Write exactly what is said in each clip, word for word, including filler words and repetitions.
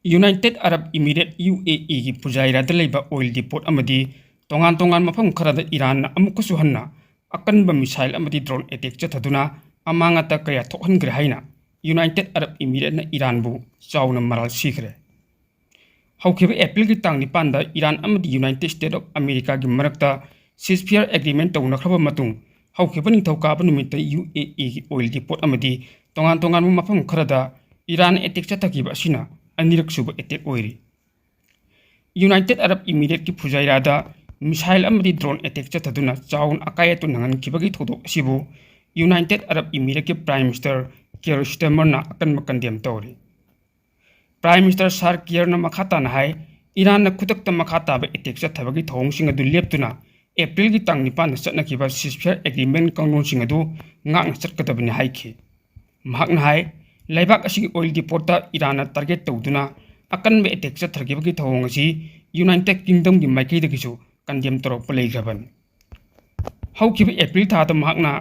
United Arab Emirates, UAE ꯒꯤ ꯐꯨꯖꯥꯏꯔꯥꯗ ꯂꯩꯕ oil depot ꯑꯃꯗꯤ ꯇꯣꯉꯥꯟ ꯇꯣꯉꯥꯟꯕ ꯃꯐꯝ ꯈꯔꯗ ꯏꯔꯥꯟꯅ ꯑꯃꯨꯛꯀꯁꯨ ꯍꯟꯅ ꯑꯀꯟꯕ missile ꯑꯃꯗꯤ drone attack ꯆꯠꯊꯗꯨꯅ ꯑꯃꯥꯡ ꯑꯇꯥ ꯀꯌꯥ ꯊꯣꯛꯍꯟꯈ꯭ꯔꯦ ꯍꯥꯏꯅ United Arab Emirates ꯅ ꯏꯔꯥꯟꯕꯨ ꯆꯥꯎꯅ ꯃꯔꯥꯜ ꯁꯤꯈ꯭ꯔꯦ꯫ ꯍꯧꯈꯤꯕ ꯑꯦꯄ꯭ꯔꯤꯜꯒꯤ ꯇꯥꯡ ꯅꯤꯄꯥꯟꯗ ꯏꯔꯥꯟ ꯑꯃꯗꯤ United States of America ꯒꯤ ꯃꯔꯛꯇ ceasefire agreement ꯇꯧꯅꯈ꯭ꯔꯕ ꯃꯇꯨꯡ, ꯍꯧꯈꯤꯕ ꯅꯤꯡꯊꯧꯀꯥꯕ ꯅꯨꯃꯤꯠꯇ UAE ꯒꯤ oil depot ꯑꯃꯗꯤ ꯇꯣꯉꯥꯟ ꯇꯣꯉꯥꯟꯕ ꯃꯐꯝ ꯈꯔꯗ ꯏꯔꯥꯟ attack ꯆꯠꯊꯈꯤꯕ ꯑꯁꯤꯅ ꯑꯅꯤꯔꯛ ꯁꯨꯕ attack ꯑꯣꯏꯔꯤ꯫ United Arab Emirates ꯀꯤ ꯐꯨꯖꯥꯏꯔꯥꯗ missile ꯑꯃꯗꯤ drone attack ꯆꯠꯊꯗꯨꯅ ꯆꯥꯎꯅ ꯑꯀꯥꯏ ꯑꯇꯣꯏ ꯅꯪꯍꯟꯈꯤꯕꯒꯤ ꯊꯧꯗꯣꯛ ꯑꯁꯤꯕꯨ United Arab Emirates ꯀꯤ Prime Minister Keir Starmer ꯅ ꯑꯀꯟꯕ condemn ꯇꯧꯔꯤ꯫ Prime Minister Sir Keir ꯅ ꯃꯈꯥ ꯇꯥꯅ ꯍꯥꯏ, ꯏꯔꯥꯟꯅ ꯈꯨꯗꯛꯇ ꯃꯈꯥ ꯇꯥꯕ attack ꯆꯠꯊꯕꯒꯤ ꯊꯧꯑꯣꯡꯁꯤꯡ ꯑꯗꯨ ꯂꯦꯞꯇꯨꯅ ꯑꯦꯄ꯭ꯔꯤꯜꯒꯤ ꯇꯥꯡ ꯅꯤꯄꯥꯟꯗ ꯆꯠꯅꯈꯤꯕ ceasefire agreement ꯀꯥꯡꯂꯣꯟꯁꯤꯡ ꯑꯗꯨ ꯉꯥꯛꯅ ꯆꯠꯀꯗꯕꯅꯤ ꯍꯥꯏꯈꯤ꯫ ꯃꯍꯥꯛꯅ ꯍꯥꯏ, ꯂꯩꯕꯥꯛ ꯑꯁꯤꯒꯤ oil depot ꯇ ꯏꯔꯥꯟꯅ target ꯇꯧꯗꯨꯅ ꯑꯀꯟꯕ attack ꯆꯠꯊꯈꯤꯕꯒꯤ ꯊꯧꯑꯣꯡ ꯑꯁꯤ United Kingdom ꯒꯤ ꯃꯥꯏꯀꯩꯗꯒꯤꯁꯨ condemn ꯇꯧꯔꯛꯄ ꯂꯩꯈ꯭ꯔꯕꯅꯤ꯫ ꯍꯧꯈꯤꯕ ꯑꯦꯄ꯭ꯔꯤꯜ ꯊꯥꯗ ꯃꯍꯥꯛꯅ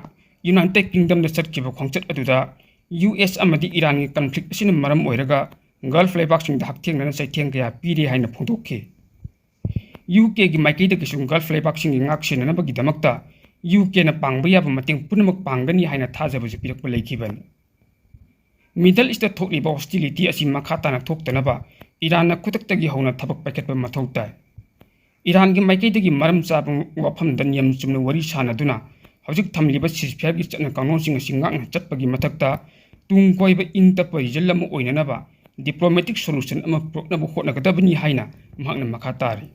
United Kingdom ꯗ ꯆꯠꯈꯤꯕ ꯈꯣꯡꯆꯠ ꯑꯗꯨꯗ US ꯑꯃꯗꯤ ꯏꯔꯥꯟꯒꯤ conflict ꯑꯁꯤꯅ ꯃꯔꯝ ꯑꯣꯏꯔꯒ Gulf ꯂꯩꯕꯥꯛꯁꯤꯡꯗ ꯍꯛꯊꯦꯡꯅꯅ ꯆꯩꯊꯦꯡ ꯀꯌꯥ ꯄꯤꯔꯤ ꯍꯥꯏꯅ ꯐꯣꯡꯗꯣꯛꯈꯤ꯫ UK ꯒꯤ ꯃꯥꯏꯀꯩꯗꯒꯤꯁꯨ Gulf ꯂꯩꯕꯥꯛꯁꯤꯡꯒꯤ ꯉꯥꯛ ꯁꯦꯟꯅꯅꯕꯒꯤꯗꯃꯛꯇ UK ꯅ ꯄꯥꯡꯕ ꯌꯥꯕ ꯃꯇꯦꯡ ꯄꯨꯝꯅꯃꯛ ꯄꯥꯡꯒꯅꯤ ꯍꯥꯏꯅ ꯊꯥꯖꯕꯁꯨ ꯄꯤꯔꯛꯄ ꯂꯩꯈꯤꯕꯅꯤ꯫ Middle East ꯇ ꯊꯣꯛꯂꯤꯕ hostility ꯑꯁꯤ ꯃꯈꯥ ꯇꯥꯅ ꯊꯣꯛꯇꯅꯕ ꯏꯔꯥꯟꯅ ꯈꯨꯗꯛꯇꯒꯤ ꯍꯧꯅ ꯊꯕꯛ ꯄꯥꯏꯈꯠꯄ ꯃꯊꯧ ꯇꯥꯏ꯫ ꯏꯔꯥꯟꯒꯤ ꯃꯥꯏꯀꯩꯗꯒꯤ ꯃꯔꯝ ꯆꯥꯕ ꯋꯥꯐꯝꯗ ꯅꯤꯌꯝ ꯆꯨꯝꯅ ꯋꯥꯔꯤ ꯁꯥꯅꯗꯨꯅ ꯍꯧꯖꯤꯛ ꯊꯝꯂꯤꯕ ceasefire ꯒꯤ ꯆꯠꯅ ꯀꯥꯡꯂꯣꯟꯁꯤꯡ ꯑꯁꯤ ꯉꯥꯛꯅ ꯆꯠꯄꯒꯤ ꯃꯊꯛꯇ ꯇꯨꯡ ꯀꯣꯏꯕ ꯏꯪ ꯇꯞꯄ result ꯑꯃ ꯑꯣꯏꯅꯅꯕ diplomatic solution ꯑꯃ ꯄꯨꯔꯛꯅꯕ ꯍꯣꯠꯅꯒꯗꯕꯅꯤ ꯍꯥꯏꯅ ꯃꯍꯥꯛꯅ ꯃꯈꯥ ꯇꯥꯔꯤ꯫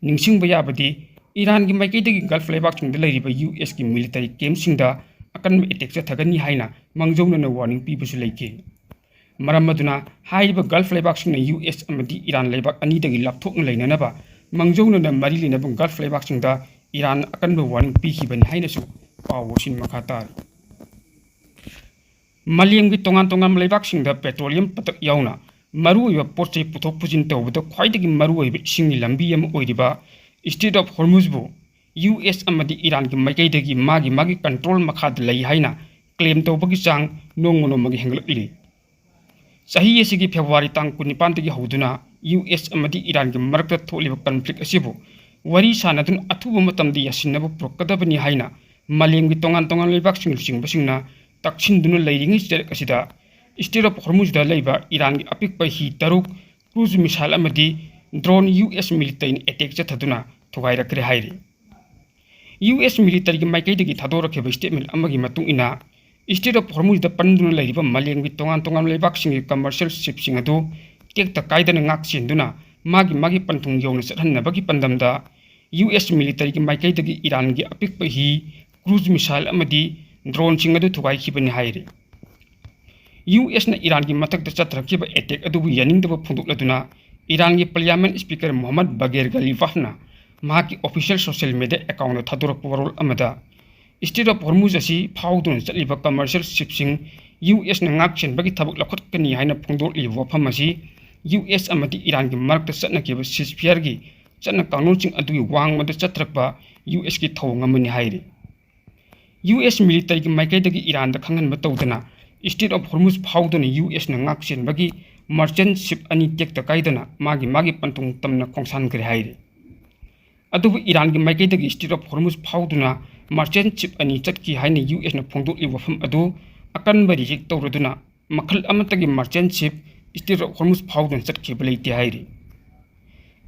ꯅꯤꯡꯁꯤꯡꯕ ꯌꯥꯕꯗꯤ, ꯏꯔꯥꯟꯒꯤ ꯃꯥꯏꯀꯩꯗꯒꯤ Gulf ꯂꯩꯕꯥꯛꯁꯤꯡꯗ ꯂꯩꯔꯤꯕ US ꯀꯤ military camp ꯁꯤꯡꯗ ꯑꯀꯟꯕ attack ꯆꯠꯊꯒꯅꯤ ꯍꯥꯏꯅ ꯃꯥꯡꯖꯧꯅꯅ warning ꯄꯤꯕꯁꯨ ꯂꯩꯈꯤ꯫ ꯃꯔꯝ ꯑꯗꯨꯅ ꯍꯥꯏꯔꯤꯕ Gulf ꯂꯩꯕꯥꯛꯁꯤꯡꯅ US ꯑꯃꯗꯤ ꯏꯔꯥꯟ ꯂꯩꯕꯥꯛ ꯑꯅꯤꯗꯒꯤ ꯂꯥꯞꯊꯣꯛꯅ ꯂꯩꯅꯅꯕ ꯃꯥꯡꯖꯧꯅꯅ ꯃꯔꯤ ꯂꯩꯅꯕ Gulf ꯂꯩꯕꯥꯛꯁꯤꯡꯗ ꯏꯔꯥꯟ ꯑꯀꯟꯕ warning ꯄꯤꯈꯤꯕꯅꯤ ꯍꯥꯏꯅꯁꯨ ꯄꯥꯎ ꯑꯁꯤꯅ ꯃꯈꯥ ꯇꯥꯔꯤ꯫ ꯃꯥꯂꯦꯝꯒꯤ ꯇꯣꯉꯥꯟ ꯇꯣꯉꯥꯟꯕ ꯂꯩꯕꯥꯛꯁꯤꯡꯗ petroleum product ꯌꯥꯎꯅ ꯃꯔꯨꯑꯣꯏꯕ ꯄꯣꯠ ꯆꯩ ꯄꯨꯊꯣꯛ ꯄꯨꯁꯤꯟ ꯇꯧꯕꯗ ꯈ꯭ꯋꯥꯏꯗꯒꯤ ꯃꯔꯨꯑꯣꯏꯕ ꯏꯁꯤꯡꯒꯤ ꯂꯝꯕꯤ ꯑꯃ ꯑꯣꯏꯔꯤꯕ Strait of Hormuz ꯕꯨ US ꯑꯃꯗꯤ ꯏꯔꯥꯟꯒꯤ ꯃꯥꯏꯀꯩꯗꯒꯤ ꯃꯥꯒꯤ ꯃꯥꯒꯤ control ꯃꯈꯥꯗ ꯂꯩ ꯍꯥꯏꯅ claim ꯇꯧꯕꯒꯤ ꯆꯥꯡ ꯅꯣꯡꯃ ꯅꯣꯡꯃꯒꯤ ꯍꯦꯟꯒꯠꯂꯛꯂꯤ꯫ ꯆꯍꯤ ꯑꯁꯤꯒꯤ ꯐꯦꯕ꯭ꯔꯨꯋꯥꯔꯤ ꯇꯥꯡ ꯀꯨꯟꯅꯤꯄꯥꯟꯗꯒꯤ ꯍꯧꯗꯨꯅ ꯌꯨ ꯑꯦꯁ ꯑꯃꯗꯤ ꯏꯔꯥꯟꯒꯤ ꯃꯔꯛꯇ ꯊꯣꯛꯂꯤꯕ ꯀꯟꯐ꯭ꯂꯤꯛ ꯑꯁꯤꯕꯨ ꯋꯥꯔꯤ ꯁꯥꯅꯗꯨꯅ ꯑꯊꯨꯕ ꯃꯇꯝꯗ ꯌꯥꯁꯤꯟꯅꯕ ꯄꯨꯔꯛꯀꯗꯕꯅꯤ ꯍꯥꯏꯅ ꯃꯥꯂꯦꯝꯒꯤ ꯇꯣꯉꯥꯟ ꯇꯣꯉꯥꯟꯕ ꯂꯩꯕꯥꯛꯁꯤꯡ ꯂꯨꯆꯤꯡꯕꯁꯤꯡꯅ ꯇꯛꯁꯤꯟꯗꯨꯅ ꯂꯩꯔꯤꯉꯩ ꯆꯔꯛ ꯑꯁꯤꯗ Strait of Hormuz ꯗ ꯂꯩꯕ ꯏꯔꯥꯟꯒꯤ ꯑꯄꯤꯛꯄ ꯍꯤ ꯇꯔꯨꯛ, cruise missile ꯑꯃꯗꯤ drone ꯌꯨ ꯑꯦꯁ military ꯅ attack ꯆꯠꯊꯗꯨꯅ ꯊꯨꯒꯥꯏꯔꯛꯈ꯭ꯔꯦ ꯍꯥꯏꯔꯤ꯫ ꯌꯨ ꯑꯦꯁ military ꯒꯤ ꯃꯥꯏꯀꯩꯗꯒꯤ ꯊꯥꯗꯣꯔꯛꯈꯤꯕ statement ꯑꯃꯒꯤ ꯃꯇꯨꯡ ꯏꯟꯅ, Strait of Hormuz ꯗ ꯄꯟꯗꯨꯅ ꯂꯩꯔꯤꯕ ꯃꯥꯂꯦꯝꯒꯤ ꯇꯣꯉꯥꯟ ꯇꯣꯉꯥꯟꯕ ꯂꯩꯕꯥꯛꯁꯤꯡꯒꯤ commercial ship ꯁꯤꯡ ꯑꯗꯨ ꯇꯦꯛꯇ ꯀꯥꯏꯗꯅ ꯉꯥꯛ ꯁꯦꯟꯗꯨꯅ ꯃꯥꯒꯤ ꯃꯥꯒꯤ ꯄꯟꯊꯨꯡ ꯌꯧꯅ ꯆꯠꯍꯟꯅꯕꯒꯤ ꯄꯥꯟꯗꯝꯗ ꯌꯨ ꯑꯦꯁ military ꯒꯤ ꯃꯥꯏꯀꯩꯗꯒꯤ ꯏꯔꯥꯟꯒꯤ ꯑꯄꯤꯛꯄ ꯍꯤ, cruise missile ꯑꯃꯗꯤ drone ꯁꯤꯡ ꯑꯗꯨ ꯊꯨꯒꯥꯏꯈꯤꯕꯅꯤ ꯍꯥꯏꯔꯤ꯫ ꯌꯨ ꯑꯦꯁ ꯅ ꯏꯔꯥꯟꯒꯤ ꯃꯊꯛꯇ ꯆꯠꯊꯔꯛꯈꯤꯕ attack ꯑꯗꯨꯕꯨ ꯌꯥꯅꯤꯡꯗꯕ ꯐꯣꯡꯗꯣꯛꯂꯗꯨꯅ ꯏꯔꯥꯟꯒꯤ parliament speaker ꯃꯣꯍꯝꯃꯗ ꯕꯒꯦꯔ ꯒꯂꯤꯐꯥꯐꯅ ꯃꯍꯥꯛꯀꯤ official social media account ꯇ ꯊꯥꯗꯣꯔꯛꯄ ꯋꯥꯔꯣꯜ ꯑꯃꯗ, Strait of Hormuz ꯑꯁꯤ ꯐꯥꯎꯗꯨꯅ ꯆꯠꯂꯤꯕ commercial ship ꯁꯤꯡ ꯌꯨ ꯑꯦꯁ ꯅ ꯉꯥꯛ ꯁꯦꯟꯕꯒꯤ ꯊꯕꯛ ꯂꯧꯈꯠꯀꯅꯤ ꯍꯥꯏꯅ ꯐꯣꯡꯗꯣꯛꯂꯤꯕ ꯋꯥꯐꯝ ꯑꯁꯤ ꯌꯨ ꯑꯦꯁ ꯑꯃꯗꯤ ꯏꯔꯥꯟꯒꯤ ꯃꯔꯛꯇ ꯆꯠꯅꯈꯤꯕ ceasefire ꯒꯤ ꯆꯠꯅ ꯀꯥꯡꯂꯣꯟꯁꯤꯡ ꯑꯗꯨꯒꯤ ꯋꯥꯡꯃꯗ ꯆꯠꯊꯔꯛꯄ ꯌꯨ ꯑꯦꯁ ꯀꯤ ꯊꯧꯑꯣꯡ ꯑꯃꯅꯤ ꯍꯥꯏꯔꯤ꯫ ꯌꯨ ꯑꯦꯁ military ꯒꯤ ꯃꯥꯏꯀꯩꯗꯒꯤ ꯏꯔꯥꯟꯗ ꯈꯪꯍꯟꯕ ꯇꯧꯗꯅ Strait of Hormuz ꯐꯥꯎꯗꯨꯅ ꯌꯨ ꯑꯦꯁ ꯅ ꯉꯥꯛ ꯁꯦꯟꯕꯒꯤ merchant ship ꯑꯅꯤ ꯇꯦꯛꯇ ꯀꯥꯏꯗꯅ ꯃꯥꯒꯤ ꯃꯥꯒꯤ ꯄꯟꯊꯨꯡ ꯇꯝꯅ ꯈꯣꯡꯁꯥꯟꯈ꯭ꯔꯦ ꯍꯥꯏꯔꯤ꯫ ꯑꯗꯨꯕꯨ ꯏꯔꯥꯟꯒꯤ ꯃꯥꯏꯀꯩꯗꯒꯤ Strait of Hormuz ꯐꯥꯎꯗꯨꯅ merchant ship ꯑꯅꯤ ꯆꯠꯈꯤ ꯍꯥꯏꯅ ꯌꯨ ꯑꯦꯁ ꯅ ꯐꯣꯡꯗꯣꯛꯂꯤꯕ ꯋꯥꯐꯝ ꯑꯗꯨ ꯑꯀꯟꯕ reject ꯇꯧꯔꯗꯨꯅ ꯃꯈꯜ ꯑꯃꯠꯇꯒꯤ merchant ship Strait of Hormuz ꯐꯥꯎꯗꯨꯅ ꯆꯠꯈꯤꯕ ꯂꯩꯇꯦ ꯍꯥꯏꯔꯤ꯫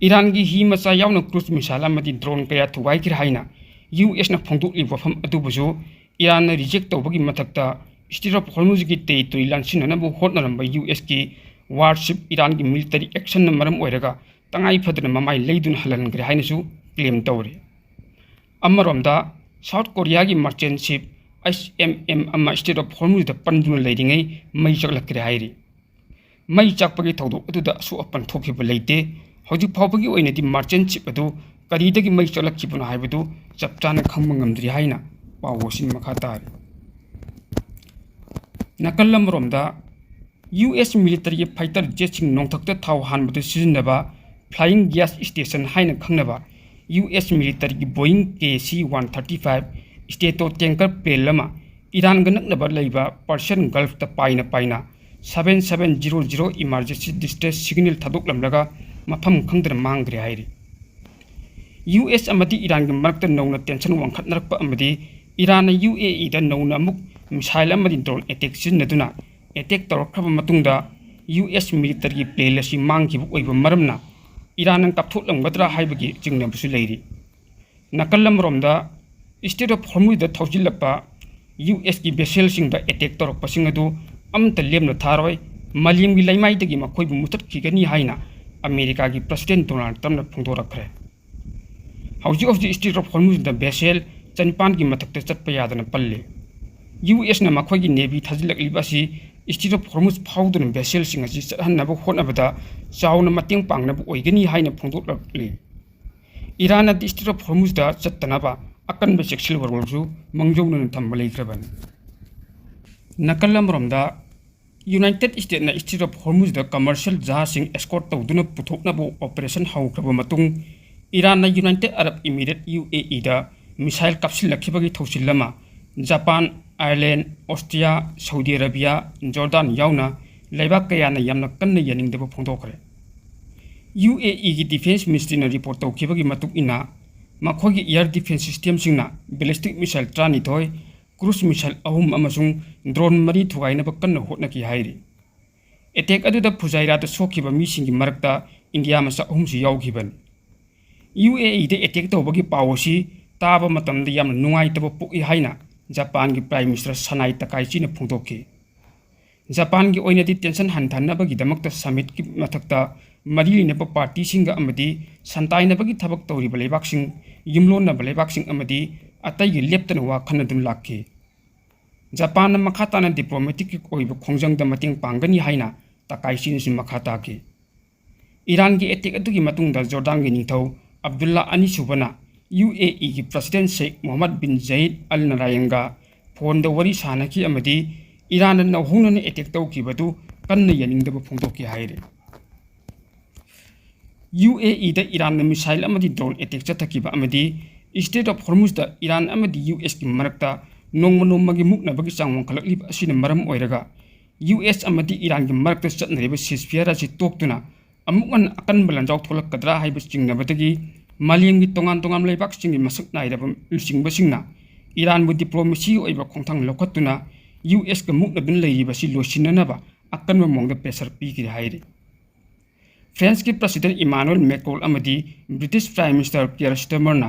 ꯏꯔꯥꯟꯒꯤ ꯍꯤ ꯃꯆꯥ ꯌꯥꯎꯅ cruise missile ꯑꯃꯗꯤ drone ꯀꯌꯥ ꯊꯨꯒꯥꯏꯈ꯭ꯔꯦ ꯍꯥꯏꯅ ꯌꯨ ꯑꯦꯁ ꯅ ꯐꯣꯡꯗꯣꯛꯂꯤꯕ ꯋꯥꯐꯝ ꯑꯗꯨꯕꯨꯁꯨ ꯏꯔꯥꯟꯅ reject ꯇꯧꯕꯒꯤ ꯃꯊꯛꯇ, Strait of Hormuz ꯒꯤ territory ꯂꯥꯟꯁꯤꯟꯅꯅꯕ ꯍꯣꯠꯅꯔꯝꯕ ꯌꯨ ꯑꯦꯁ ꯀꯤ warship ꯏꯔꯥꯟꯒꯤ military action ꯅ ꯃꯔꯝ ꯑꯣꯏꯔꯒ ꯇꯉꯥꯏ ꯐꯗꯅ ꯃꯃꯥꯏ ꯂꯩꯗꯨꯅ ꯍꯜꯍꯟꯈ꯭ꯔꯦ ꯍꯥꯏꯅꯁꯨ claim ꯇꯧꯔꯤ꯫ ꯑꯃꯔꯣꯝꯗ, South Korea ꯒꯤ merchant ship H M M ꯑꯃ Strait of Hormuz ꯗ ꯄꯟꯗꯨꯅ ꯂꯩꯔꯤꯉꯩ ꯃꯩ ꯆꯥꯛꯂꯛꯈ꯭ꯔꯦ ꯍꯥꯏꯔꯤ꯫ ꯃꯩ ꯆꯥꯛꯄꯒꯤ ꯊꯧꯗꯣꯛ ꯑꯗꯨꯗ ꯑꯁꯣꯛ ꯑꯄꯟ ꯊꯣꯛꯈꯤꯕ ꯂꯩꯇꯦ꯫ ꯍꯧꯖꯤꯛ ꯐꯥꯎꯕꯒꯤ ꯑꯣꯏꯅꯗꯤ merchant ship ꯑꯗꯨ ꯀꯔꯤꯗꯒꯤ ꯃꯩ ꯆꯥꯛꯂꯛꯈꯤꯕꯅꯣ ꯍꯥꯏꯕꯗꯨ ꯆꯞ ꯆꯥꯅ ꯈꯪꯕ ꯉꯝꯗ꯭ꯔꯤ ꯍꯥꯏꯅ ꯄꯥꯎ ꯑꯁꯤꯅ ꯃꯈꯥ ꯇꯥꯔꯤ꯫ ꯅꯥꯀꯜ ꯑꯃꯔꯣꯝꯗ, ꯌꯨ ꯑꯦꯁ military ꯒꯤ fighter jet ꯁꯤꯡ ꯅꯣꯡꯊꯛꯇ ꯊꯥꯎ ꯍꯥꯟꯕꯗ ꯁꯤꯖꯤꯟꯅꯕ flying gas station ꯍꯥꯏꯅ ꯈꯪꯅꯕ ꯌꯨ ꯑꯦꯁ military ꯒꯤ Boeing K C one thirty five Stratotanker plane ꯑꯃ ꯏꯔꯥꯟꯒ ꯅꯛꯅꯕ ꯂꯩꯕ Persian Gulf ꯇ ꯄꯥꯏꯅ ꯄꯥꯏꯅ seven seven zero zero emergency distress signal ꯊꯥꯗꯣꯛꯂꯝꯂꯒ ꯃꯐꯝ ꯈꯪꯗꯅ ꯃꯥꯡꯈ꯭ꯔꯦ ꯍꯥꯏꯔꯤ꯫ ꯌꯨ ꯑꯦꯁ ꯑꯃꯗꯤ ꯏꯔꯥꯟꯒꯤ ꯃꯔꯛꯇ ꯅꯧꯅ tension ꯋꯥꯡꯈꯠꯅꯔꯛꯄ ꯑꯃꯗꯤ ꯏꯔꯥꯟꯅ ꯌꯨ ꯑꯦ ꯏꯗ ꯅꯧꯅ ꯑꯃꯨꯛ missile ꯑꯃꯗꯤ drone attack ꯁꯤꯖꯤꯟꯅꯗꯨꯅ attack ꯇꯧꯔꯛꯈ꯭ꯔꯕ ꯃꯇꯨꯡꯗ ꯌꯨ ꯑꯦꯁ militaryꯒꯤ plane ꯑꯁꯤ ꯃꯥꯡꯈꯤꯕ ꯑꯣꯏꯕ ꯃꯔꯝꯅ ꯏꯔꯥꯟꯅ ꯀꯥꯞꯊꯣꯛꯂꯝꯒꯗ꯭ꯔꯥ ꯍꯥꯏꯕꯒꯤ ꯆꯤꯡꯅꯕꯁꯨ ꯂꯩꯔꯤ꯫ ꯅꯥꯀꯜ ꯑꯃꯔꯣꯝꯗ Strait of Hormuzꯗ ꯊꯧꯖꯤꯜꯂꯛꯄ ꯌꯨ ꯑꯦꯁꯀꯤ vesselꯁꯤꯡꯗ attack ꯇꯧꯔꯛꯄꯁꯤꯡ ꯑꯗꯨ ꯑꯃꯠꯇ ꯂꯦꯝꯅ ꯊꯥꯔꯣꯏ, ꯃꯥꯂꯦꯝꯒꯤ ꯂꯩꯃꯥꯏꯗꯒꯤ ꯃꯈꯣꯏꯕꯨ ꯃꯨꯊꯠꯈꯤꯒꯅꯤ ꯍꯥꯏꯅ ꯑꯃꯦꯔꯤꯀꯥꯒꯤ President Donald Trumpꯅ ꯐꯣꯡꯗꯣꯔꯛꯈ꯭ꯔꯦ꯫ ꯍꯧꯖꯤꯛ ꯍꯧꯖꯤꯛ Strait of Hormuzꯗ vessel ꯆꯅꯤꯄꯥꯟꯒꯤ ꯃꯊꯛꯇ ꯆꯠꯄ ꯌꯥꯗꯅ ꯄꯜꯂꯤ꯫ ꯌꯨ ꯑꯦꯁꯅ ꯃꯈꯣꯏꯒꯤ navy ꯊꯥꯖꯤꯜꯂꯛꯂꯤꯕ ꯑꯁꯤ Strait of Hormuz ꯐꯥꯎꯗꯨꯅ vesselꯁꯤꯡ ꯑꯁꯤ ꯆꯠꯍꯟꯅꯕ ꯍꯣꯠꯅꯕꯗ ꯆꯥꯎꯅ ꯃꯇꯦꯡ ꯄꯥꯡꯅꯕ ꯑꯣꯏꯒꯅꯤ ꯍꯥꯏꯅ ꯐꯣꯡꯗꯣꯛꯂꯛꯂꯤ꯫ ꯏꯔꯥꯟꯅꯗꯤ Strait of Hormuzꯗ ꯆꯠꯇꯅꯕ ꯑꯀꯟꯕ ꯆꯦꯛꯁꯤꯜꯋꯥꯔꯣꯜꯁꯨ ꯃꯥꯡꯖꯧꯅꯅ ꯊꯝꯕ ꯂꯩꯈ꯭ꯔꯕꯅꯤ꯫ ꯅꯥꯀꯜ ꯑꯃꯔꯣꯝꯗ United Statesꯅ Strait of Hormuzꯗ commercial ꯖꯍꯥꯖꯁꯤꯡ escort ꯇꯧꯗꯨꯅ ꯄꯨꯊꯣꯛꯅꯕ operation ꯍꯧꯈ꯭ꯔꯕ ꯃꯇꯨꯡ ꯏꯔꯥꯟꯅ United Arab Emirates, ꯌꯨ ꯑꯦ ꯏꯗ missile ꯀꯥꯞꯁꯤꯜꯂꯛꯈꯤꯕꯒꯤ ꯊꯧꯁꯤꯜ ꯑꯃ Japan, Ireland, Austria, Saudi Arabia, Jordan ꯌꯥꯎꯅ ꯂꯩꯕꯥꯛ ꯀꯌꯥꯅ ꯌꯥꯝꯅ ꯀꯟꯅ ꯌꯥꯅꯤꯡꯗꯕ ꯐꯣꯡꯗꯣꯛꯈ꯭ꯔꯦ꯫ ꯌꯨ ꯑꯦ ꯏꯒꯤ Defence Ministryꯅ report ꯇꯧꯈꯤꯕꯒꯤ ꯃꯇꯨꯡ ꯏꯟꯅ, ꯃꯈꯣꯏꯒꯤ air defence systemꯁꯤꯡꯅ ballistic missile ꯇꯔꯥꯅꯤꯊꯣꯏ, cruise missile ꯑꯍꯨꯝ ꯑꯃꯁꯨꯡ drone ꯃꯔꯤ ꯊꯨꯒꯥꯏꯅꯕ ꯀꯟꯅ ꯍꯣꯠꯅꯈꯤ ꯍꯥꯏꯔꯤ꯫ Attack ꯑꯗꯨꯗ ꯐꯨꯖꯥꯏꯔꯥꯗ ꯁꯣꯛꯈꯤꯕ ꯃꯤꯁꯤꯡꯒꯤ ꯃꯔꯛꯇ ꯏꯟꯗꯤꯌꯥ ꯃꯆꯥ ꯑꯍꯨꯝꯁꯨ ꯌꯥꯎꯈꯤꯕꯅꯤ꯫ ꯌꯨ ꯑꯦ ꯏꯗ attack ꯇꯧꯕꯒꯤ ꯄꯥꯎ ꯑꯁꯤ ꯇꯥꯕ ꯃꯇꯝꯗ ꯌꯥꯝꯅ ꯅꯨꯡꯉꯥꯏꯇꯕ ꯄꯣꯛꯏ ꯍꯥꯏꯅ ꯖꯄꯥꯟꯒꯤ Prime Minister ꯁꯅꯥꯏ ꯇꯀꯥꯏꯆꯤꯅ ꯐꯣꯡꯗꯣꯛꯈꯤ꯫ ꯖꯄꯥꯟꯒꯤ ꯑꯣꯏꯅꯗꯤ tension ꯍꯟꯊꯅꯕꯒꯤꯗꯃꯛꯇ summitꯀꯤ ꯃꯊꯛꯇ ꯃꯔꯤ ꯂꯩꯅꯕ partyꯁꯤꯡꯒ ꯑꯃꯗꯤ ꯁꯟꯇꯥꯏꯅꯕꯒꯤ ꯊꯕꯛ ꯇꯧꯔꯤꯕ ꯂꯩꯕꯥꯛꯁꯤꯡ, ꯌꯨꯝꯂꯣꯟꯅꯕ ꯂꯩꯕꯥꯛꯁꯤꯡ ꯑꯃꯗꯤ ꯑꯇꯩꯒ ꯂꯦꯞꯇꯅ ꯋꯥ ꯈꯟꯅꯗꯨꯅ ꯂꯥꯛꯈꯤ꯫ ꯖꯄꯥꯟꯅ ꯃꯈꯥ ꯇꯥꯅ diplomaticꯀꯤ ꯑꯣꯏꯕ ꯈꯣꯡꯖꯪꯗ ꯃꯇꯦꯡ ꯄꯥꯡꯒꯅꯤ ꯍꯥꯏꯅ ꯇꯀꯥꯏꯆꯤꯅꯁꯨ ꯃꯈꯥ ꯇꯥꯈꯤ꯫ ꯏꯔꯥꯟꯒꯤ attack ꯑꯗꯨꯒꯤ ꯃꯇꯨꯡꯗ ꯖꯣꯔꯗꯥꯟꯒꯤ ꯅꯤꯡꯊꯧ ꯑꯕꯗꯨꯜꯂꯥ ꯑꯅꯤꯁꯨꯕꯅ ꯌꯨ ꯑꯦ ꯏꯒꯤ President ꯁꯦꯈ ꯃꯣꯍꯝꯃꯗ ꯕꯤꯟ ꯖꯌꯤꯗ ꯑꯜ ꯅꯍꯌꯥꯟꯒ phoneꯗ ꯋꯥꯔꯤ ꯁꯥꯅꯈꯤ ꯑꯃꯗꯤ ꯏꯔꯥꯟꯅ ꯅꯧꯍꯧꯅꯅ attack ꯇꯧꯈꯤꯕꯗꯨ ꯀꯟꯅ ꯌꯥꯅꯤꯡꯗꯕ ꯐꯣꯡꯗꯣꯛꯈꯤ ꯍꯥꯏꯔꯤ꯫ ꯌꯨ ꯑꯦ ꯏꯗ ꯏꯔꯥꯟꯅ missile ꯑꯃꯗꯤ drone attack ꯆꯠꯊꯈꯤꯕ ꯑꯃꯗꯤ Strait of Hormuzꯗ ꯏꯔꯥꯟ ꯑꯃꯗꯤ ꯌꯨ ꯑꯦꯁꯀꯤ ꯃꯔꯛꯇ ꯅꯣꯡꯃ ꯅꯣꯡꯃꯒꯤ ꯃꯨꯛꯅꯕꯒꯤ ꯆꯥꯡ ꯋꯥꯡꯈꯠꯂꯛꯂꯤꯕ ꯑꯁꯤꯅ ꯃꯔꯝ ꯑꯣꯏꯔꯒ ꯌꯨ ꯑꯦꯁ ꯑꯃꯗꯤ ꯏꯔꯥꯟꯒꯤ ꯃꯔꯛꯇ ꯆꯠꯅꯔꯤꯕ ceasefire ꯑꯁꯤ ꯇꯣꯛꯇꯨꯅ ꯑꯃꯨꯛ ꯍꯟꯅ ꯑꯀꯟꯕ ꯂꯥꯟꯖꯥꯎ ꯊꯣꯛꯂꯛꯀꯗ꯭ꯔꯥ ꯍꯥꯏꯕ ꯆꯤꯡꯅꯕꯗꯒꯤ ꯃꯥꯂꯦꯝꯒꯤ ꯇꯣꯉꯥꯟ ꯇꯣꯉꯥꯟꯕ ꯂꯩꯕꯥꯛꯁꯤꯡꯒꯤ ꯃꯁꯛ ꯅꯥꯏꯔꯕ ꯂꯨꯆꯤꯡꯕꯁꯤꯡꯅ ꯏꯔꯥꯟꯕꯨ diplomacyꯒꯤ ꯑꯣꯏꯕ ꯈꯣꯡꯊꯥꯡ ꯂꯧꯈꯠꯇꯨꯅ ꯌꯨ ꯑꯦꯁꯀ ꯃꯨꯛꯅꯗꯨꯅ ꯂꯩꯔꯤꯕꯁꯤ ꯂꯣꯏꯁꯤꯟꯅꯅꯕ ꯑꯀꯟꯕ ꯃꯑꯣꯡꯗ pressure ꯄꯤꯈ꯭ꯔꯦ ꯍꯥꯏꯔꯤ꯫ ꯐ꯭ꯔꯦꯟꯁꯀꯤ President Emmanuel Macron ꯑꯃꯗꯤ British Prime Minister Keir Starmerꯅ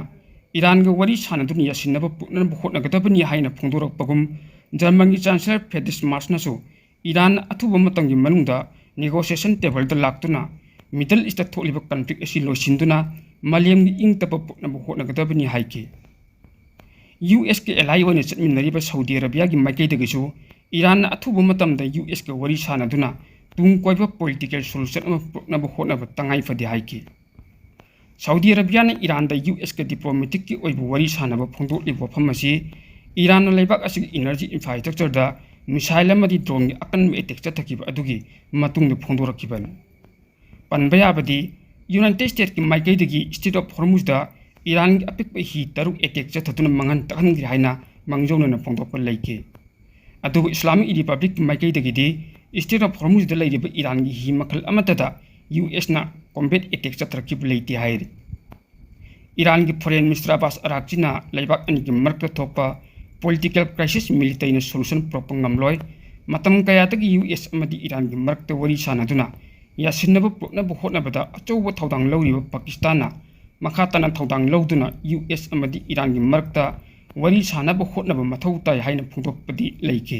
ꯏꯔꯥꯟꯒ ꯋꯥꯔꯤ ꯁꯥꯟꯅꯗꯨꯅ ꯌꯥꯁꯤꯟꯅꯕ ꯄꯨꯔꯛꯅꯕ ꯍꯣꯠꯅꯒꯗꯕꯅꯤ ꯍꯥꯏꯅ ꯐꯣꯡꯗꯣꯔꯛꯄꯒꯨꯝ, ꯖꯔꯃꯟꯒꯤ Chancellor Friedrich Merzꯅꯁꯨ ꯏꯔꯥꯟ ꯑꯊꯨꯕ ꯃꯇꯝꯒꯤ ꯃꯅꯨꯡꯗ negotiation tableꯗ ꯂꯥꯛꯇꯨꯅ Middle Eastꯇ ꯊꯣꯛꯂꯤꯕ conflict ꯑꯁꯤ ꯂꯣꯏꯁꯤꯟꯗꯨꯅ ꯃꯥꯂꯦꯝꯒꯤ ꯏꯪ ꯇꯞꯄ ꯄꯨꯔꯛꯅꯕ ꯍꯣꯠꯅꯒꯗꯕꯅꯤ ꯍꯥꯏꯈꯤ꯫ ꯌꯨ ꯑꯦꯁꯀꯤ ally ꯑꯣꯏꯅ ꯆꯠꯃꯤꯟꯅꯔꯤꯕ ꯁꯥꯎꯗꯤ ꯑꯔꯥꯕꯤꯌꯥꯒꯤ ꯃꯥꯏꯀꯩꯗꯒꯤꯁꯨ ꯏꯔꯥꯟꯅ ꯑꯊꯨꯕ ꯃꯇꯝꯗ ꯌꯨ ꯑꯦꯁꯀ ꯋꯥꯔꯤ ꯁꯥꯟꯅꯗꯨꯅ ꯇꯨꯡ ꯀꯣꯏꯕ political solution ꯑꯃ ꯄꯨꯔꯛꯅꯕ ꯍꯣꯠꯅꯕ ꯇꯉꯥꯏ ꯐꯗꯦ ꯍꯥꯏꯈꯤ꯫ ꯁꯥꯎꯗꯤ ꯑꯔꯥꯕꯤꯌꯥꯅ ꯏꯔꯥꯟꯗ ꯌꯨ ꯑꯦꯁꯀ diplomaticꯀꯤ ꯑꯣꯏꯕ ꯋꯥꯔꯤ ꯁꯥꯟꯅꯕ ꯐꯣꯡꯗꯣꯛꯂꯤꯕ ꯋꯥꯐꯝ ꯑꯁꯤ ꯏꯔꯥꯟꯅ ꯂꯩꯕꯥꯛ ꯑꯁꯤꯒꯤ energy infrastructureꯗ missile ꯑꯃꯗꯤ droneꯒꯤ ꯑꯀꯟꯕ attack ꯆꯠꯊꯈꯤꯕ ꯑꯗꯨꯒꯤ ꯃꯇꯨꯡꯗ ꯐꯣꯡꯗꯣꯔꯛꯈꯤꯕꯅꯤ꯫ ꯄꯟꯕ ꯌꯥꯕꯗꯤ, United Statesꯀꯤ ꯃꯥꯏꯀꯩꯗꯒꯤ Strait of Hormuzꯗ ꯏꯔꯥꯟꯒꯤ ꯑꯄꯤꯛꯄ ꯍꯤ ꯇꯔꯨꯛ attack ꯆꯠꯊꯗꯨꯅ ꯃꯥꯡꯍꯟ ꯇꯥꯛꯍꯟꯈ꯭ꯔꯦ ꯍꯥꯏꯅ ꯃꯥꯡꯖꯧꯅꯅ ꯐꯣꯡꯗꯣꯛꯄ ꯂꯩꯈꯤ꯫ ꯑꯗꯨꯕꯨ Islamic Republicꯀꯤ ꯃꯥꯏꯀꯩꯗꯒꯤꯗꯤ Strait of Hormuzꯗ ꯂꯩꯔꯤꯕ ꯏꯔꯥꯟꯒꯤ ꯍꯤ ꯃꯈꯜ ꯑꯃꯠꯇꯗ ꯌꯨ ꯑꯦꯁꯅ combat attack ꯆꯠꯊꯔꯛꯈꯤꯕ ꯂꯩꯇꯦ ꯍꯥꯏꯔꯤ꯫ ꯏꯔꯥꯟꯒꯤ Foreign Minister ꯑꯕꯥꯁ ꯑꯔꯥꯛꯆꯤꯅ ꯂꯩꯕꯥꯛ ꯑꯅꯤꯒꯤ ꯃꯔꯛꯇ ꯊꯣꯛꯄ political crisis militaryꯅ solution ꯄꯨꯔꯛꯄ ꯉꯝꯂꯣꯏ, ꯃꯇꯝ ꯀꯌꯥꯗꯒꯤ ꯌꯨ ꯑꯦꯁ ꯑꯃꯗꯤ ꯏꯔꯥꯟꯒꯤ ꯃꯔꯛꯇ ꯋꯥꯔꯤ ꯁꯥꯟꯅꯗꯨꯅ ꯌꯥꯁꯤꯟꯅꯕ ꯄꯨꯔꯛꯅꯕ ꯍꯣꯠꯅꯕꯗ ꯑꯆꯧꯕ ꯊꯧꯗꯥꯡ ꯂꯧꯔꯤꯕ ꯄꯥꯀꯤꯁꯇꯥꯟꯅ ꯃꯈꯥ ꯇꯥꯅ ꯊꯧꯗꯥꯡ ꯂꯧꯗꯨꯅ ꯌꯨ ꯑꯦꯁ ꯑꯃꯗꯤ ꯏꯔꯥꯟꯒꯤ ꯃꯔꯛꯇ ꯋꯥꯔꯤ ꯁꯥꯟꯅꯕ ꯍꯣꯠꯅꯕ ꯃꯊꯧ ꯇꯥꯏ ꯍꯥꯏꯅ ꯐꯣꯡꯗꯣꯛꯄꯗꯤ ꯂꯩꯈꯤ꯫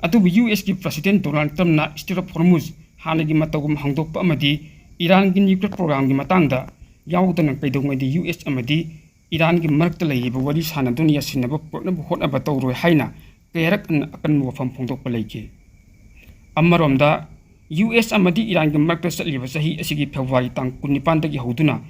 ꯑꯗꯨꯕꯨ ꯌꯨ ꯑꯦꯁꯀꯤ President Donald Trumpꯅ Strait of Hormuz ꯍꯥꯟꯅꯒꯤ ꯃꯇꯧꯒꯨꯝ ꯍꯥꯡꯗꯣꯛꯄ ꯑꯃꯗꯤ ꯏꯔꯥꯟꯒꯤ nuclear programꯒꯤ ꯃꯇꯥꯡꯗ ꯌꯥꯎꯗꯅ ꯀꯩꯗꯧꯉꯩꯗ ꯌꯨ ꯑꯦꯁ ꯑꯃꯗꯤ ꯏꯔꯥꯟꯒꯤ ꯃꯔꯛꯇ ꯂꯩꯔꯤꯕ ꯋꯥꯔꯤ ꯁꯥꯟꯅꯗꯨꯅ ꯌꯥꯁꯤꯟꯅꯕ ꯄꯨꯔꯛꯅꯕ ꯍꯣꯠꯅꯕ ꯇꯧꯔꯣꯏ ꯍꯥꯏꯅ ꯀꯌꯥꯔꯛ ꯍꯟꯅ ꯑꯀꯟꯕ ꯋꯥꯐꯝ ꯐꯣꯡꯗꯣꯛꯄ ꯂꯩꯈꯤ꯫ ꯑꯃꯔꯣꯝꯗ, ꯌꯨ ꯑꯦꯁ ꯑꯃꯗꯤ ꯏꯔꯥꯟꯒꯤ ꯃꯔꯛꯇ ꯆꯠꯂꯤꯕ ꯆꯍꯤ ꯑꯁꯤꯒꯤ February ꯇꯥꯡ ꯀꯨꯟꯅꯤꯄꯥꯟꯗꯒꯤ ꯍꯧꯗꯨꯅ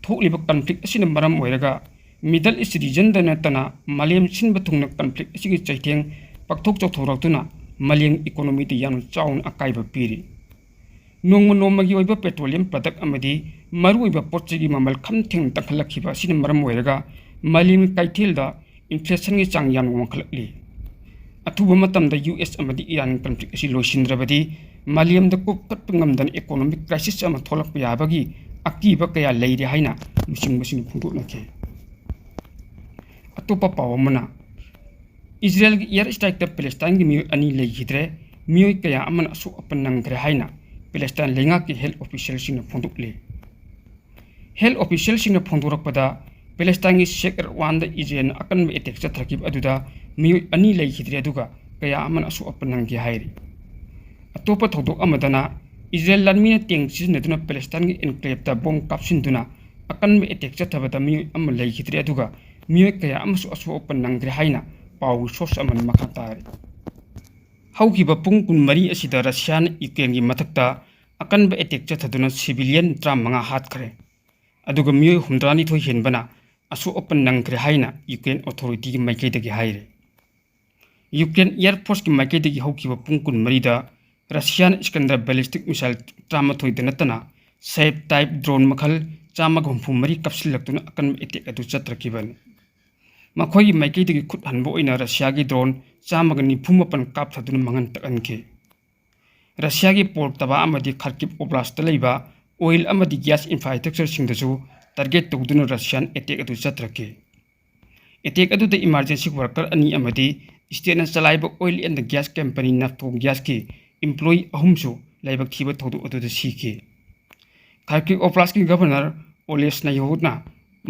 ꯊꯣꯛꯂꯤꯕ conflict ꯑꯁꯤꯅ ꯃꯔꯝ ꯑꯣꯏꯔꯒ Middle East regionꯗ ꯅꯠꯇꯅ ꯃꯥꯂꯦꯝ ꯁꯤꯟꯕ ꯊꯨꯡꯅ conflict ꯑꯁꯤꯒꯤ ꯆꯩꯊꯦꯡ ꯄꯥꯛꯊꯣꯛ ꯆꯥꯎꯊꯣꯔꯛꯇꯨꯅ ꯃꯥꯂꯦꯝ economyꯗ ꯌꯥꯝꯅ ꯆꯥꯎꯅ ꯑꯀꯥꯏꯕ ꯄꯤꯔꯤ꯫ ꯅꯣꯡꯃ ꯅꯣꯡꯃꯒꯤ ꯑꯣꯏꯕ petroleum product ꯑꯃꯗꯤ ꯃꯔꯨꯑꯣꯏꯕ ꯄꯣꯠ ꯆꯩꯒꯤ ꯃꯃꯜ ꯈꯝ ꯊꯦꯡꯅ ꯇꯥꯡꯈꯠꯂꯛꯈꯤꯕ ꯑꯁꯤꯅ ꯃꯔꯝ ꯑꯣꯏꯔꯒ ꯃꯥꯂꯦꯝꯒꯤ ꯀꯩꯊꯦꯜꯗ inflationꯒꯤ ꯆꯥꯡ ꯌꯥꯝꯅ ꯋꯥꯡꯈꯠꯂꯛꯂꯤ꯫ ꯑꯊꯨꯕ ꯃꯇꯝꯗ ꯌꯨ ꯑꯦꯁ ꯑꯃꯗꯤ ꯏꯔꯥꯟ ꯀꯟꯐ꯭ꯂꯤꯛ ꯑꯁꯤ ꯂꯣꯏꯁꯤꯟꯗ꯭ꯔꯕꯗꯤ ꯃꯥꯂꯦꯝꯗ ꯀꯨꯞꯈꯠꯄ ꯉꯝꯗꯅ ꯏꯀꯣꯅꯣꯃꯤꯛ ꯀ꯭ꯔꯥꯏꯁꯤꯁ ꯑꯃ ꯊꯣꯛꯂꯛꯄ ꯌꯥꯕꯒꯤ ꯑꯀꯤꯕ ꯀꯌꯥ ꯂꯩꯔꯦ ꯍꯥꯏꯅ ꯂꯨꯆꯤꯡꯕꯁꯤꯡꯅ ꯐꯣꯡꯗꯣꯛꯅꯈꯤ꯫ ꯑꯇꯣꯞꯄ ꯄꯥꯎ ꯑꯃꯅ, ꯏꯖꯔꯦꯜꯒꯤ ꯏꯌꯥꯔ ꯁ꯭ꯇ꯭ꯔꯥꯏꯛꯇ ꯄꯦꯂꯦꯁꯇꯥꯏꯟꯒꯤ ꯃꯤꯑꯣꯏ ꯑꯅꯤ ꯂꯩꯈꯤꯗ꯭ꯔꯦ, ꯃꯤꯑꯣꯏ ꯀꯌꯥ ꯑꯃꯅ ꯑꯁꯣꯛ ꯑꯄꯟ ꯅꯪꯈ꯭ꯔꯦ ꯍꯥꯏꯅ ꯄꯦꯂꯦꯁꯇꯥꯏꯟ ꯂꯩꯉꯥꯛꯀꯤ ꯍꯦꯜꯊ ꯑꯣꯐꯤꯁꯤꯌꯦꯜꯁꯤꯡꯅ ꯐꯣꯡꯗꯣꯛꯂꯤ꯫ ꯍꯦꯜꯊ ꯑꯣꯐꯤꯁꯤꯌꯦꯜꯁꯤꯡꯅ ꯐꯣꯡꯗꯣꯔꯛꯄꯗ, ꯄꯦꯂꯦꯁꯇꯥꯏꯟꯒꯤ ꯁꯦꯛ ꯔꯋꯥꯟꯗ ꯏꯖꯔꯦꯜꯅ ꯑꯀꯟꯕ ꯑꯦꯇꯦꯛ ꯆꯠꯊꯈꯤꯕ ꯑꯗꯨꯗ ꯃꯤꯑꯣꯏ ꯑꯅꯤ ꯂꯩꯈꯤꯗ꯭ꯔꯦ, ꯑꯗꯨꯒ ꯀꯌꯥ ꯑꯃꯅ ꯑꯁꯣꯛ ꯑꯄꯟ ꯅꯪꯈꯤ ꯍꯥꯏꯔꯤ꯫ ꯑꯇꯣꯞꯄ ꯊꯧꯗꯣꯛ ꯑꯃꯗꯅ, ꯏꯖꯔꯦꯜ ꯂꯥꯟꯃꯤꯅ ꯇꯦꯡ ꯁꯤꯖꯤꯟꯅꯗꯨꯅ ꯄꯦꯂꯦꯁꯇꯥꯏꯟꯒꯤ ꯑꯦꯟꯀ꯭ꯂꯦꯞꯇ ꯕꯣꯝ ꯀꯥꯞꯁꯤꯟꯗꯨꯅ ꯑꯀꯟꯕ ꯑꯦꯇꯦꯛ ꯆꯠꯊꯕꯗ ꯃꯤꯑꯣꯏ ꯑꯃ ꯂꯩꯈꯤꯗ꯭ꯔꯦ, ꯑꯗꯨꯒ ꯃꯤꯑꯣꯏ ꯀꯌꯥ ꯑꯃꯁꯨ ꯑꯁꯣꯛ ꯑꯄꯟ ꯅꯪꯈ꯭ꯔꯦ ꯍꯥꯏꯅ ꯄꯥꯎꯒꯤ ꯁꯣꯔꯁ ꯑꯃꯅ ꯃꯈꯥ ꯇꯥꯔꯤ꯫ ꯍꯧꯈꯤꯕ ꯄꯨꯡ ꯀꯨꯟꯃꯔꯤ ꯑꯁꯤꯗ ꯔꯁꯤꯌꯥꯅ ꯌꯨꯀ꯭ꯔꯦꯟꯒꯤ ꯃꯊꯛꯇ ꯑꯀꯟꯕ ꯑꯦꯇꯦꯛ ꯆꯠꯊꯗꯨꯅ ꯁꯤꯚꯤꯂꯤꯌꯟ ꯇꯔꯥꯃꯉꯥ ꯍꯥꯠꯈ꯭ꯔꯦ, ꯑꯗꯨꯒ ꯃꯤꯑꯣꯏ ꯍꯨꯝꯗ꯭ꯔꯥꯅꯤꯊꯣꯏ ꯍꯦꯟꯕꯅ ꯑꯁꯣꯛ ꯑꯄꯟ ꯅꯪꯈ꯭ꯔꯦ ꯍꯥꯏꯅ ꯌꯨꯀ꯭ꯔꯦꯟ ꯑꯣꯊꯣꯔꯤꯇꯤꯒꯤ ꯃꯥꯏꯀꯩꯗꯒꯤ ꯍꯥꯏꯔꯤ꯫ ꯌꯨꯀ꯭ꯔꯦꯟ ꯑꯦꯌꯔ ꯐꯣꯔꯁꯀꯤ ꯃꯥꯏꯀꯩꯗꯒꯤ ꯍꯧꯈꯤꯕ ꯄꯨꯡ ꯀꯨꯟꯃꯔꯤꯗ ꯔꯁꯤꯌꯥꯅ ꯏꯁꯀꯟꯗꯔ ꯕꯦꯂꯤꯁꯇꯤꯛ ꯃꯤꯁꯥꯏꯜ ꯇꯔꯥꯃꯥꯊꯣꯏꯗ ꯅꯠꯇꯅ ꯁꯦꯞ ꯇꯥꯏꯞ ꯗ꯭ꯔꯣꯟ ꯃꯈꯜ ꯆꯥꯝꯃꯒ ꯍꯨꯝꯐꯨ ꯃꯔꯤ ꯀꯥꯞꯁꯤꯜꯂꯛꯇꯨꯅ ꯑꯀꯟꯕ ꯑꯦꯇꯦꯛ ꯑꯗꯨ ꯆꯠꯊꯈꯤꯕꯅꯤ꯫ ꯃꯈꯣꯏꯒꯤ ꯃꯥꯏꯀꯩꯗꯒꯤ ꯈꯨꯠ ꯍꯟꯕ ꯑꯣꯏꯅ ꯔꯁꯤꯌꯥꯒꯤ ꯗ꯭ꯔꯣꯟ ꯆꯥꯝꯃꯒ ꯅꯤꯐꯨ ꯃꯥꯄꯟ ꯀꯥꯞꯊꯗꯨꯅ ꯃꯥꯡꯍꯟ ꯇꯥꯛꯍꯟꯈꯤ꯫ ꯔꯁꯤꯌꯥꯒꯤ ꯄꯣꯜꯇꯥꯚꯥ ꯑꯃꯗꯤ ꯈꯥꯔꯀꯤꯚ ꯑꯣꯕ꯭ꯂꯥꯁꯇ ꯂꯩꯕ ꯑꯣꯏꯜ ꯑꯃꯗꯤ ꯒ꯭ꯌꯥꯁ ꯏꯟꯐ꯭ꯔꯥꯁ꯭ꯇ꯭ꯔꯛꯆꯔꯁꯤꯡꯗꯁꯨ ꯇꯥꯔꯒꯦꯠ ꯇꯧꯗꯨꯅ ꯔꯁꯤꯌꯥꯟ ꯑꯦꯇꯦꯛ ꯑꯗꯨ ꯆꯠꯊꯈꯤ꯫ ꯑꯦꯇꯦꯛ ꯑꯗꯨꯗ ꯏꯃꯥꯔꯖꯦꯟꯁꯤ ꯋꯥꯔꯀꯔ ꯑꯅꯤ ꯑꯃꯗꯤ ꯁ꯭ꯇꯦꯠꯅ ꯆꯂꯥꯏꯕ ꯑꯣꯏꯜ ꯑꯦꯟ ꯒ꯭ꯌꯥꯁ ꯀꯝꯄꯅꯤ ꯅꯥꯐꯇꯣꯡ ꯒ꯭ꯌꯥꯁꯀꯤ ꯏꯝꯄ꯭ꯂꯣꯌꯤ ꯑꯍꯨꯝꯁꯨ ꯂꯥꯏꯕꯛ ꯊꯤꯕ ꯊꯧꯗꯣꯛ ꯑꯗꯨꯗ ꯁꯤꯈꯤ꯫ ꯈꯥꯔꯀꯤꯚ ꯑꯣꯕ꯭ꯂꯥꯁꯀꯤ ꯒꯚꯔꯅꯔ ꯑꯣꯂꯦꯁ ꯅꯥꯏꯍꯣꯠꯅ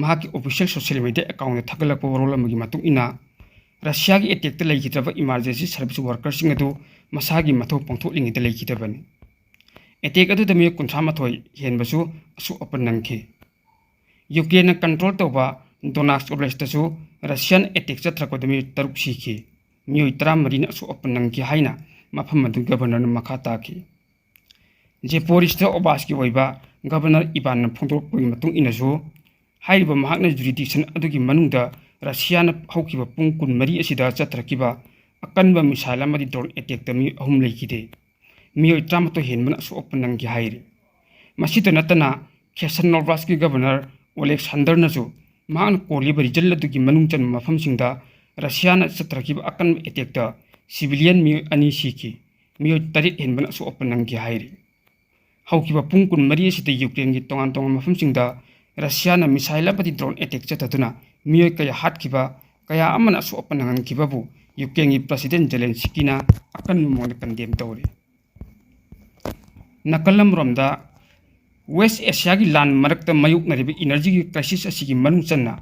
ꯃꯍꯥꯛꯀꯤ ꯑꯣꯐꯤꯁꯤꯌꯦꯜ ꯁꯣꯁꯤꯌꯦꯜ ꯃꯤꯗꯤꯌꯥ ꯑꯦꯀꯥꯎꯟꯗ ꯊꯥꯒꯠꯂꯛꯄ ꯋꯥꯔꯣꯜ ꯑꯃꯒꯤ ꯃꯇꯨꯡ ꯏꯟꯅ, ꯔꯁꯤꯌꯥꯒꯤ ꯑꯦꯇꯦꯛꯇ ꯂꯩꯈꯤꯗ꯭ꯔꯕ ꯏꯃꯥꯔꯖꯦꯟꯁꯤ ꯁꯔꯚꯤꯁ ꯋꯥꯔꯀꯔꯁꯤꯡ ꯑꯗꯨ ꯃꯁꯥꯒꯤ ꯃꯊꯧ ꯄꯥꯡꯊꯣꯛꯂꯤꯉꯩꯗ ꯂꯩꯈꯤꯗꯕꯅꯤ꯫ ꯑꯦꯇꯦꯛ ꯑꯗꯨꯗ ꯃꯤꯑꯣꯏ ꯀꯨꯟꯊ꯭ꯔꯥ ꯃꯥꯊꯣꯏ ꯍꯦꯟꯕꯁꯨ ꯑꯁꯣꯛ ꯑꯄꯟ ꯅꯪꯈꯤ꯫ ꯌꯨꯀ꯭ꯔꯦꯟꯅ ꯀꯟꯇ꯭ꯔꯣꯜ ꯇꯧꯕ ꯗꯣꯅꯥꯁ ꯑꯣꯕ꯭ꯂꯥꯁꯇꯁꯨ ꯔꯁꯤꯌꯥꯟ ꯑꯦꯇꯦꯛ ꯆꯠꯊꯔꯛꯄꯗ ꯃꯤꯑꯣꯏ ꯇꯔꯨꯛ ꯁꯤꯈꯤ꯫ ꯃꯤꯑꯣꯏ ꯇꯔꯥꯃꯔꯤꯅ ꯑꯁꯣꯛ ꯑꯄꯟ ꯅꯪꯈꯤ ꯍꯥꯏꯅ ꯃꯐꯝ ꯑꯗꯨꯒꯤ ꯒꯚꯔꯅꯔꯅ ꯃꯈꯥ ꯇꯥꯈꯤ꯫ ꯖꯦꯄꯣꯔꯤꯁꯇ ꯑꯣꯕ꯭ꯂꯥꯁꯀꯤ ꯑꯣꯏꯕ ꯒꯚꯔꯅꯔ ꯏꯕꯥꯟꯅ ꯐꯣꯡꯗꯣꯔꯛꯄꯒꯤ ꯃꯇꯨꯡ ꯏꯟꯅꯁꯨ, ꯍꯥꯏꯔꯤꯕ ꯃꯍꯥꯛꯅ ꯖꯨꯔꯤꯗꯤꯛꯁꯟ ꯑꯗꯨꯒꯤ ꯃꯅꯨꯡꯗ ꯔꯁꯤꯌꯥꯅ ꯍꯧꯈꯤꯕ ꯄꯨꯡ ꯀꯨꯟꯃꯔꯤ ꯑꯁꯤꯗ ꯆꯠꯊꯔꯛꯈꯤꯕ ꯑꯀꯟꯕ ꯃꯤꯁꯥꯏꯜ ꯑꯃꯗꯤ ꯗ꯭ꯔꯣꯟ ꯑꯦꯇꯦꯛꯇ ꯃꯤꯑꯣꯏ ꯑꯍꯨꯝ ꯂꯩꯈꯤꯗꯦ꯫ ꯃꯤꯑꯣꯏ ꯇꯔꯥꯃꯥꯊꯣꯏ ꯍꯦꯟꯕꯅ ꯑꯁꯣꯛ ꯑꯄꯟ ꯅꯪꯈꯤ ꯍꯥꯏꯔꯤ꯫ ꯃꯁꯤꯇ ꯅꯠꯇꯅ, ꯈꯦꯁꯟ ꯅꯣꯕ꯭ꯔꯥꯁꯀꯤ ꯒꯚꯔꯅꯔ ꯑꯣꯂꯦꯛꯁꯥꯟꯗꯔꯅꯁꯨ ꯃꯍꯥꯛꯅ ꯀꯣꯜꯂꯤꯕ ꯔꯤꯖꯟ ꯑꯗꯨꯒꯤ ꯃꯅꯨꯡ ꯆꯟꯕ ꯃꯐꯝꯁꯤꯡꯗ ꯔꯁꯤꯌꯥꯅ ꯆꯠꯊꯔꯛꯈꯤꯕ ꯑꯀꯟꯕ ꯑꯦꯇꯦꯛꯇ Civilian ꯃꯤꯑꯣꯏ ꯑꯅꯤ ꯁꯤꯈꯤ, ꯃꯤꯑꯣꯏ ꯇꯔꯦꯠ ꯍꯦꯟꯕꯅ ꯑꯁꯣꯛ ꯑꯄꯟ ꯅꯪꯈꯤ ꯍꯥꯏꯔꯤ꯫ ꯍꯧꯈꯤꯕ ꯄꯨꯡ ꯀꯨꯟꯃꯔꯤ ꯑꯁꯤꯗ ꯌꯨꯀ꯭ꯔꯦꯟꯒꯤ ꯇꯣꯉꯥꯟ ꯇꯣꯉꯥꯟꯕ ꯃꯐꯝꯁꯤꯡꯗ ꯔꯁꯤꯌꯥꯅ missile ꯑꯃꯗꯤ drone attack ꯆꯠꯊꯗꯨꯅ ꯃꯤꯑꯣꯏ ꯀꯌꯥ ꯍꯥꯠꯈꯤꯕ, ꯀꯌꯥ ꯑꯃꯅ ꯑꯁꯣꯛ ꯑꯄꯟ ꯅꯪꯍꯟꯈꯤꯕꯕꯨ ꯌꯨꯀ꯭ꯔꯦꯟꯒꯤ President ꯖꯦꯂꯦꯟꯁꯀꯤꯅ ꯑꯀꯟꯕ ꯃꯑꯣꯡꯗ condemn ꯇꯧꯔꯤ꯫ ꯅꯥꯀꯜ ꯑꯃꯔꯣꯝꯗ, West Asiaꯒꯤ ꯂꯥꯟ ꯃꯔꯛꯇ ꯃꯥꯌꯣꯛꯅꯔꯤꯕ energyꯒꯤ crisis ꯑꯁꯤꯒꯤ ꯃꯅꯨꯡ ꯆꯟꯅ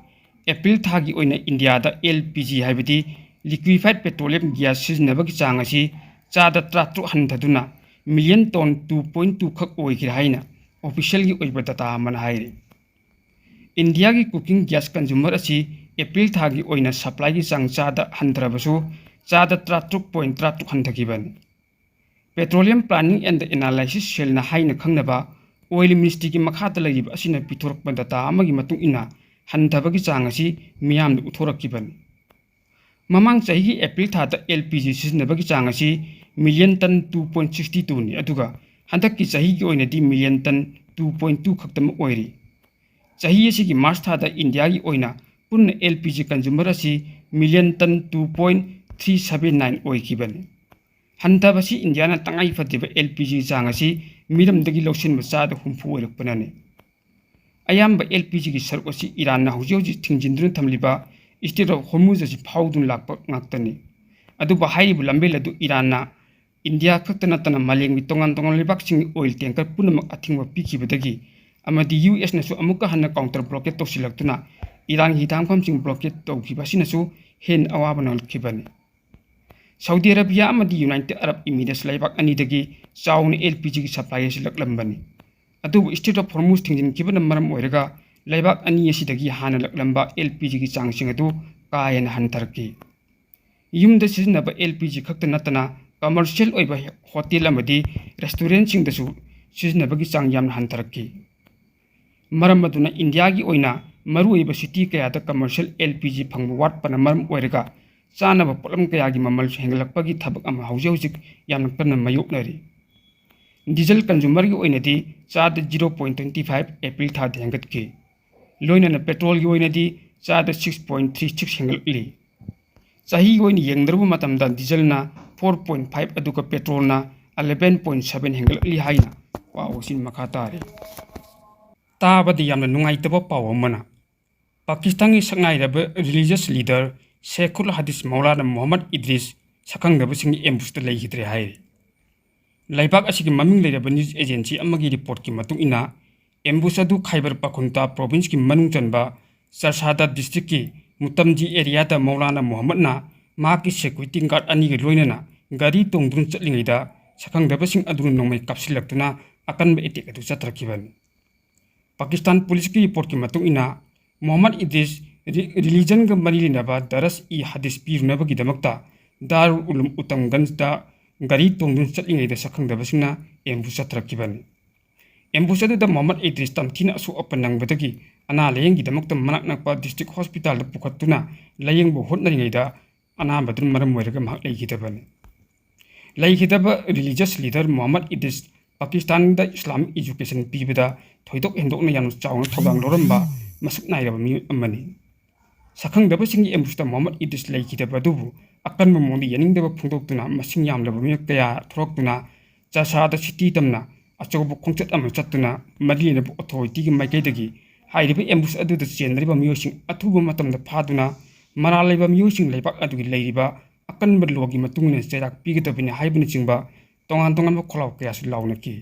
ꯑꯦꯄ꯭ꯔꯤꯜ ꯊꯥꯒꯤ ꯑꯣꯏꯅ ꯏꯟꯗꯤꯌꯥꯗ L P G ꯍꯥꯏꯕꯗꯤ Liquefied Petroleum Gas ꯁꯤꯖꯤꯟꯅꯕꯒꯤ ꯆꯥꯡ ꯑꯁꯤ ꯆꯥꯗ ꯇꯔꯥꯇꯔꯨꯛ ꯍꯟꯊꯗꯨꯅ million ton two point two ꯈꯛ ꯑꯣꯏꯈ꯭ꯔꯦ ꯍꯥꯏꯅ officialꯒꯤ ꯑꯣꯏꯕ data ꯑꯃꯅ ꯍꯥꯏꯔꯤ꯫ ꯏꯟꯗꯤꯌꯥꯒꯤ cooking gas consumer ꯑꯁꯤ ꯑꯦꯄ꯭ꯔꯤꯜ ꯊꯥꯒꯤ ꯑꯣꯏꯅ supplyꯒꯤ ꯆꯥꯡ ꯆꯥꯗ ꯍꯟꯊꯔꯕꯁꯨ ꯆꯥꯗ ꯇꯔꯥꯇꯔꯨꯛ point ꯇꯔꯥꯇꯔꯨꯛ ꯍꯟꯊꯈꯤꯕꯅꯤ꯫ Petroleum Planning and Analysis Cellꯅ ꯍꯥꯏꯅ ꯈꯪꯅꯕ Oil Ministryꯒꯤ ꯃꯈꯥꯗ ꯂꯩꯔꯤꯕ ꯑꯁꯤꯅ ꯄꯤꯊꯣꯔꯛꯄ data ꯑꯃꯒꯤ ꯃꯇꯨꯡ ꯏꯟꯅ ꯍꯟꯊꯕꯒꯤ ꯆꯥꯡ ꯑꯁꯤ ꯃꯤꯌꯥꯝꯗ ꯎꯠꯊꯣꯔꯛꯈꯤꯕꯅꯤ꯫ ꯃꯃꯥꯡ ꯆꯍꯤꯒꯤ ꯑꯦꯄ꯭ꯔꯤꯜ ꯊꯥꯗ L P G ꯁꯤꯖꯤꯟꯅꯕꯒꯤ ꯆꯥꯡ ꯑꯁꯤ million ton two point sixty twoꯅꯤ, ꯑꯗꯨꯒ ꯍꯟꯗꯛꯀꯤ ꯆꯍꯤꯒꯤ ꯑꯣꯏꯅꯗꯤ million ton two point two ꯈꯛꯇꯃꯛ ꯑꯣꯏꯔꯤ꯫ ꯆꯍꯤ ꯑꯁꯤꯒꯤ ꯃꯥꯔꯆ ꯊꯥꯗ ꯏꯟꯗꯤꯌꯥꯒꯤ ꯑꯣꯏꯅ ꯄꯨꯟꯅ L P G consumer ꯑꯁꯤ million ton two point three seven nine ꯑꯣꯏꯈꯤꯕꯅꯤ꯫ ꯍꯟꯊꯕꯁꯤ ꯏꯟꯗꯤꯌꯥꯅ ꯇꯉꯥꯏ ꯐꯗ꯭ꯔꯤꯕ L P G ꯆꯥꯡ ꯑꯁꯤ ꯃꯤꯔꯝꯗꯒꯤ ꯂꯧꯁꯤꯟꯕ ꯆꯥꯗ ꯍꯨꯝꯐꯨ ꯑꯣꯏꯔꯛꯄꯅꯅꯤ꯫ ꯑꯌꯥꯝꯕ L P Gꯒꯤ ꯁꯔꯨꯛ ꯑꯁꯤ ꯏꯔꯥꯟꯅ ꯍꯧꯖꯤꯛ ꯍꯧꯖꯤꯛ ꯊꯤꯡꯖꯤꯟꯗꯨꯅ ꯊꯝꯂꯤꯕ Strait of Hormuz ꯑꯁꯤ ꯐꯥꯎꯗꯨꯅ ꯂꯥꯛꯄ ꯉꯥꯛꯇꯅꯤ꯫ ꯑꯗꯨꯕꯨ ꯍꯥꯏꯔꯤꯕ ꯂꯝꯕꯦꯜ ꯑꯗꯨ ꯏꯔꯥꯟꯅ ꯏꯟꯗꯤꯌꯥ ꯈꯛꯇ ꯅꯠꯇꯅ ꯃꯥꯂꯦꯝꯒꯤ ꯇꯣꯉꯥꯟ ꯇꯣꯉꯥꯟꯕ ꯂꯩꯕꯥꯛꯁꯤꯡꯒꯤ oil tanker ꯄꯨꯝꯅꯃꯛ ꯑꯊꯤꯡꯕ ꯄꯤꯈꯤꯕꯗꯒꯤ ꯑꯃꯗꯤ U S ꯅꯁꯨ ꯑꯃꯨꯛꯀ ꯍꯟꯅ counter blockade ꯇꯧꯁꯤꯜꯂꯛꯇꯨꯅ ꯏꯔꯥꯟꯒꯤ ꯍꯤꯊꯥꯡꯐꯝꯁꯤꯡ blockade ꯇꯧꯈꯤꯕ ꯑꯁꯤꯅꯁꯨ ꯍꯦꯟꯅ ꯑꯋꯥꯕ ꯅꯪꯍꯜꯂꯛꯈꯤꯕꯅꯤ꯫ ꯁꯥꯎꯗꯤ ꯑꯔꯥꯕꯤꯌꯥ ꯑꯃꯗꯤ ꯌꯨꯅꯥꯏꯇꯦꯗ ꯑꯔꯕ ꯏꯃꯤꯔꯦꯠꯁ ꯂꯩꯕꯥꯛ ꯑꯅꯤꯗꯒꯤ ꯆꯥꯎꯅ L P Gꯒꯤ supply ꯑꯁꯤ ꯂꯥꯛꯂꯝꯕꯅꯤ꯫ ꯑꯗꯨꯕꯨ Strait of Hormuz ꯊꯤꯡꯖꯤꯟꯈꯤꯕꯅ ꯃꯔꯝ ꯑꯣꯏꯔꯒ ꯂꯩꯕꯥꯛ ꯑꯅꯤ ꯑꯁꯤꯗꯒꯤ ꯍꯥꯟꯅ ꯂꯥꯛꯂꯝꯕ L P Gꯒꯤ ꯆꯥꯡꯁꯤꯡ ꯑꯗꯨ ꯀꯥ ꯍꯦꯟꯅ ꯍꯟꯊꯔꯛꯈꯤ꯫ ꯌꯨꯝꯗ ꯁꯤꯖꯤꯟꯅꯕ L P G ꯈꯛꯇ ꯅꯠꯇꯅ commercial ꯑꯣꯏꯕ hotel ꯑꯃꯗꯤ restaurantꯁꯤꯡꯗꯁꯨ ꯁꯤꯖꯤꯟꯅꯕꯒꯤ ꯆꯥꯡ ꯌꯥꯝꯅ ꯍꯟꯊꯔꯛꯈꯤ꯫ ꯃꯔꯝ ꯑꯗꯨꯅ ꯏꯟꯗꯤꯌꯥꯒꯤ ꯑꯣꯏꯅ ꯃꯔꯨꯑꯣꯏꯕ city ꯀꯌꯥꯗ commercial L P G ꯐꯪꯕ ꯋꯥꯠꯄꯅ ꯃꯔꯝ ꯑꯣꯏꯔꯒ ꯆꯥꯅꯕ ꯄꯣꯠꯂꯝ ꯀꯌꯥꯒꯤ ꯃꯃꯜꯁꯨ ꯍꯦꯟꯒꯠꯂꯛꯄꯒꯤ ꯊꯕꯛ ꯑꯃ ꯍꯧꯖꯤꯛ ꯍꯧꯖꯤꯛ ꯌꯥꯝꯅ ꯀꯟꯅ ꯃꯥꯌꯣꯛꯅꯔꯤ꯫ Diesel consumerꯒꯤ ꯑꯣꯏꯅꯗꯤ ꯆꯥꯗ zero point twenty five April ꯊꯥꯗ ꯍꯦꯟꯒꯠꯈꯤ꯫ ꯂꯣꯏꯅꯅ petrolꯒꯤ ꯑꯣꯏꯅꯗꯤ ꯆꯥꯗ six point three six ꯍꯦꯟꯒꯠꯂꯛꯂꯤ꯫ ꯆꯍꯤꯒꯤ ꯑꯣꯏꯅ ꯌꯦꯡꯅꯔꯨꯕ ꯃꯇꯝꯗ dieselꯅ four point five ꯑꯗꯨꯒ petrolꯅ eleven point seven ꯍꯦꯟꯒꯠꯂꯛꯂꯤ ꯍꯥꯏꯅ ꯄꯥꯎ ꯑꯁꯤꯅ ꯃꯈꯥ ꯇꯥꯔꯤ꯫ ꯇꯥꯕꯗ ꯌꯥꯝꯅ ꯅꯨꯡꯉꯥꯏꯇꯕ ꯄꯥꯎ ꯑꯃꯅ, ꯄꯥꯀꯤꯁꯇꯥꯟꯒꯤ ꯁꯛꯅꯥꯏꯔꯕ religious leader ꯁꯦꯈꯨꯜ ꯍꯗꯤꯁ ꯃꯧꯂꯥꯅꯥ ꯃꯨꯍꯝꯃꯗ ꯏꯗ꯭ꯔꯤꯁ ꯁꯛꯈꯪꯗꯕꯁꯤꯡꯒꯤ ambushꯇ ꯂꯩꯈꯤꯗ꯭ꯔꯦ ꯍꯥꯏꯔꯤ꯫ ꯂꯩꯕꯥꯛ ꯑꯁꯤꯒꯤ ꯃꯃꯤꯡ ꯂꯩꯔꯕ news agency ꯑꯃꯒꯤ reportꯀꯤ ꯃꯇꯨꯡ ꯏꯟꯅ, ambush ꯑꯗꯨ ꯈꯥꯏꯕꯔ ꯄꯈꯨꯟꯇꯥ provinceꯀꯤ ꯃꯅꯨꯡ ꯆꯟꯕ ꯆꯔꯁꯥꯗꯥ districtꯀꯤ ꯃꯨꯇꯝꯖꯤ areaꯗ ꯃꯧꯂꯥꯅꯥ ꯃꯨꯍꯝꯃꯗꯅ ꯃꯍꯥꯛꯀꯤ security guard ꯑꯅꯤꯒ ꯂꯣꯏꯅꯅ ꯒꯥꯔꯤ ꯇꯣꯡꯗꯨꯅ ꯆꯠꯂꯤꯉꯩꯗ ꯁꯛꯈꯪꯗꯕꯁꯤꯡ ꯑꯗꯨꯅ ꯅꯣꯡꯃꯩ ꯀꯥꯞꯁꯤꯜꯂꯛꯇꯨꯅ ꯑꯀꯟꯕ attack ꯑꯗꯨ ꯆꯠꯊꯔꯛꯈꯤꯕꯅꯤ꯫ ꯄꯥꯀꯤꯁꯇꯥꯟ ꯄꯨꯂꯤꯁꯀꯤ reportꯀꯤ ꯃꯇꯨꯡ ꯏꯟꯅ, ꯃꯨꯍꯝꯃꯗ ꯏꯗ꯭ꯔꯤꯁ ꯔꯤ-, religionꯒ ꯃꯔꯤ ꯂꯩꯅꯕ ꯗꯔꯁ-ꯏ-ꯍꯗꯤꯁ ꯄꯤꯔꯨꯅꯕꯒꯤꯗꯃꯛꯇ ꯗꯥꯔꯨꯜ ꯎꯂꯨꯝ ꯎꯇꯝꯒꯟꯖꯗ ꯒꯥꯔꯤ ꯇꯣꯡꯗꯨꯅ ꯆꯠꯂꯤꯉꯩꯗ ꯁꯛꯈꯪꯗꯕꯁꯤꯡꯅ ambush ꯆꯠꯊꯔꯛꯈꯤꯕꯅꯤ꯫ Ambush ꯑꯗꯨꯗ ꯃꯨꯍꯝꯃꯗ ꯏꯗ꯭ꯔꯤꯁ ꯇꯝꯊꯤꯅ ꯑꯁꯣꯛ ꯑꯄꯟ ꯅꯪꯕꯗꯒꯤ ꯑꯅꯥ ꯂꯥꯌꯦꯡꯒꯤꯗꯃꯛꯇ ꯃꯅꯥꯛ ꯅꯛꯄ district hospitalꯗ ꯄꯨꯈꯠꯇꯨꯅ ꯂꯥꯌꯦꯡꯕ ꯍꯣꯠꯅꯔꯤꯉꯩꯗ ꯑꯅꯥꯕꯗꯨꯅ ꯃꯔꯝ ꯑꯣꯏꯔꯒ ꯃꯍꯥꯛ ꯂꯩꯈꯤꯗꯕꯅꯤ꯫ ꯂꯩꯈꯤꯗꯕ religious leader ꯃꯨꯍꯝꯃꯗ ꯏꯗ꯭ꯔꯤꯁ ꯄꯥꯀꯤꯁꯇꯥꯟꯗ Islamic education ꯄꯤꯕꯗ ꯊꯣꯏꯗꯣꯛ ꯍꯦꯟꯗꯣꯛꯅ ꯌꯥꯝꯅ ꯆꯥꯎꯅ ꯊꯧꯗꯥꯡ ꯂꯧꯔꯝꯕ ꯃꯁꯛ ꯅꯥꯏꯔꯕ ꯃꯤꯑꯣꯏ ꯑꯃꯅꯤ꯫ ꯁꯛꯈꯪꯗꯕꯁꯤꯡꯒꯤ ambushꯇ ꯃꯨꯍꯝꯃꯗ ꯏꯗ꯭ꯔꯤꯁ ꯂꯩꯈꯤꯗꯕ ꯑꯗꯨꯕꯨ ꯑꯀꯟꯕ ꯃꯑꯣꯡꯗ ꯌꯥꯅꯤꯡꯗꯕ ꯐꯣꯡꯗꯣꯛꯇꯨꯅ ꯃꯁꯤꯡ ꯌꯥꯝꯂꯕ ꯃꯤꯑꯣꯏ ꯀꯌꯥ ꯊꯣꯔꯛꯇꯨꯅ ꯆꯔꯁꯥꯗ ꯁꯤꯇꯤ ꯇꯝꯅ ꯑꯆꯧꯕ ꯈꯣꯡꯆꯠ ꯑꯃ ꯆꯠꯇꯨꯅ ꯃꯔꯤ ꯂꯩꯅꯕ authorityꯒꯤ ꯃꯥꯏꯀꯩꯗꯒꯤ ꯍꯥꯏꯔꯤꯕ ambush ꯑꯗꯨꯗ ꯆꯦꯟꯅꯔꯤꯕ ꯃꯤꯑꯣꯏꯁꯤꯡ ꯑꯊꯨꯕ ꯃꯇꯝꯗ ꯐꯥꯗꯨꯅ ꯃꯔꯥꯜ ꯂꯩꯕ ꯃꯤꯑꯣꯏꯁꯤꯡ ꯂꯩꯕꯥꯛ ꯑꯗꯨꯒꯤ ꯂꯩꯔꯤꯕ ꯑꯀꯟꯕ lawꯒꯤ ꯃꯇꯨꯡ ꯏꯟꯅ ꯆꯩꯔꯥꯛ ꯄꯤꯒꯗꯕꯅꯤ ꯍꯥꯏꯕꯅꯆꯤꯡꯕ ꯇꯣꯉꯥꯟ ꯇꯣꯉꯥꯟꯕ ꯈꯣꯜꯂꯥꯎ ꯀꯌꯥꯁꯨ ꯂꯥꯎꯅꯈꯤ꯫